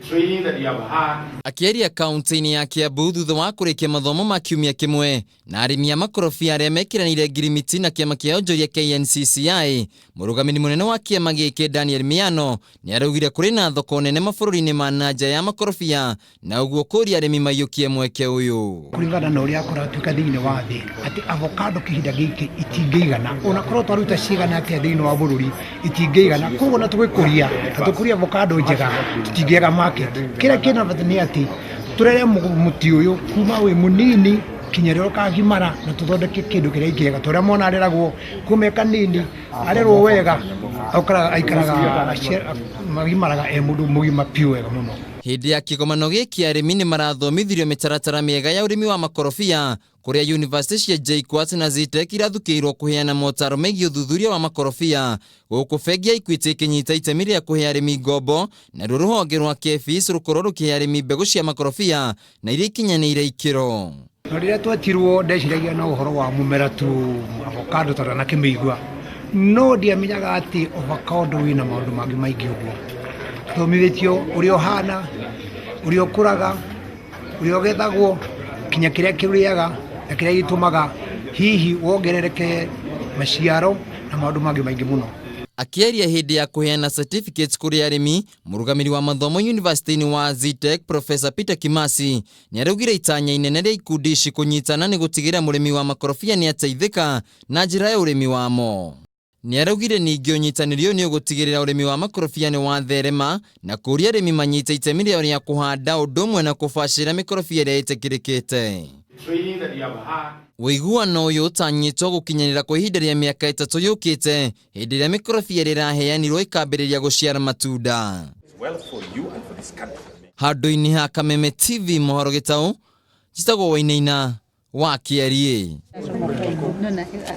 Training that you have had. Akĩaria kaunti-inĩ ya Kiambu thutha wa kũrĩkia mathomo ma kiumia kĩmwe na arĩmi a makorobia arĩa mekĩranĩire ngirimiti na kĩama kĩa onjoria KNCCI, mũrũgamĩrĩri mũnene wa kĩama gĩkĩ Daniel Miano nĩ araugire kũrĩ na thoko nene mabũrũri-inĩ ma na nja ya makorobia na ũguo kũria arĩmi maiyũkie mweke ũyũ. Kũringana na ũrĩa kũratuĩka thĩinĩ wa thĩ atĩ avocado kĩhinda gĩkĩ itingĩigana, onakorwo twaruta cigana atĩa thĩinĩ wa bũrũri itingĩigana. Koguo na tũgĩkũria na tũkũrie avocado njega, tũtingĩaga market. Kĩrĩa kĩna bata nĩ atĩ tũrere mũtĩ ũyũ kuma wĩ mũnini kinya rĩrĩa ũkagimara, na tũthondeke kĩndũ kĩrĩa kĩega ta ũrĩa mwana areragwo kuma e kanini, arerwo wega aikaraga magimaraga e mũndũ mũgima piũ wega mũno. Hĩndĩ ya kĩgomano gĩkĩ, arĩmi nĩ marathomithirio mĩtaratara mĩega ya ũrĩmi wa makorobia, kũrĩa university cia JKUAT na Zetech irathukĩirwo kũheana motaro megiĩ ũthuthuria wa makorobia, gũkũ bengi ya Equity ĩkĩnyita itemi rĩa kũhe arĩmi ngombo, naruo rũhonge rwa KEPHIS rũkorwo rũkĩhe arĩmi mbegũ cia makorobia na iria ikinyanĩire ikĩro. No rĩrĩa twetirwo, ndeciragia no ũhoro wa mũmera tu, avocado, tondũ nakĩmĩigua, no ndiamenyaga atĩ avocado wĩna maũndũ mangĩ maingĩ. Ũguo thomithĩtio ũrĩa ũhana, ũrĩa ũkũraga, ũrĩa ũgethagwo, kinya kĩrĩa kĩrĩaga na kĩrĩa gĩtũmaga hihi wongerereke maciaro na maũndũ mangĩ maingĩ mũno. Akĩaria hĩndĩ ya kũheana certificates kũrĩ arĩmi, mũrũgamĩrĩri wa mathomo university-inĩ wa Zetech, Professor Peter Kimasi, nĩ araugire itanya inene rĩa ikundi ici kũnyitana nĩ gũtigĩrĩra mũrĩmi wa makorobia nĩ ateithĩka na njĩra ya ũrĩmi wamo. Nĩ araugire ningĩ ũnyitanĩri ũyũ nĩ ũgũtigĩrĩra ũrĩmi wa makorobia nĩ watherema na kũria arĩmi manyite itemi rĩao rĩa kũhanda ũndũ ũmwe na kũbacĩrĩra mĩkorobia ĩrĩa ĩtĩkĩrĩkĩte. Training that you have had. Ũiguano ũyũ ũtanyĩtwo gũkinyanĩra kwa ihinda rĩa mĩaka 3 yũkĩte, hĩndĩ ĩrĩa mĩkorobia ĩrĩa ĩraheanirwo ĩkambĩrĩria gũciara matunda. Well for you and for this country. Handũ-inĩ ha Kameme TV mohoro gĩtaũ, njĩtagwo Wainaina wa Kĩariĩ.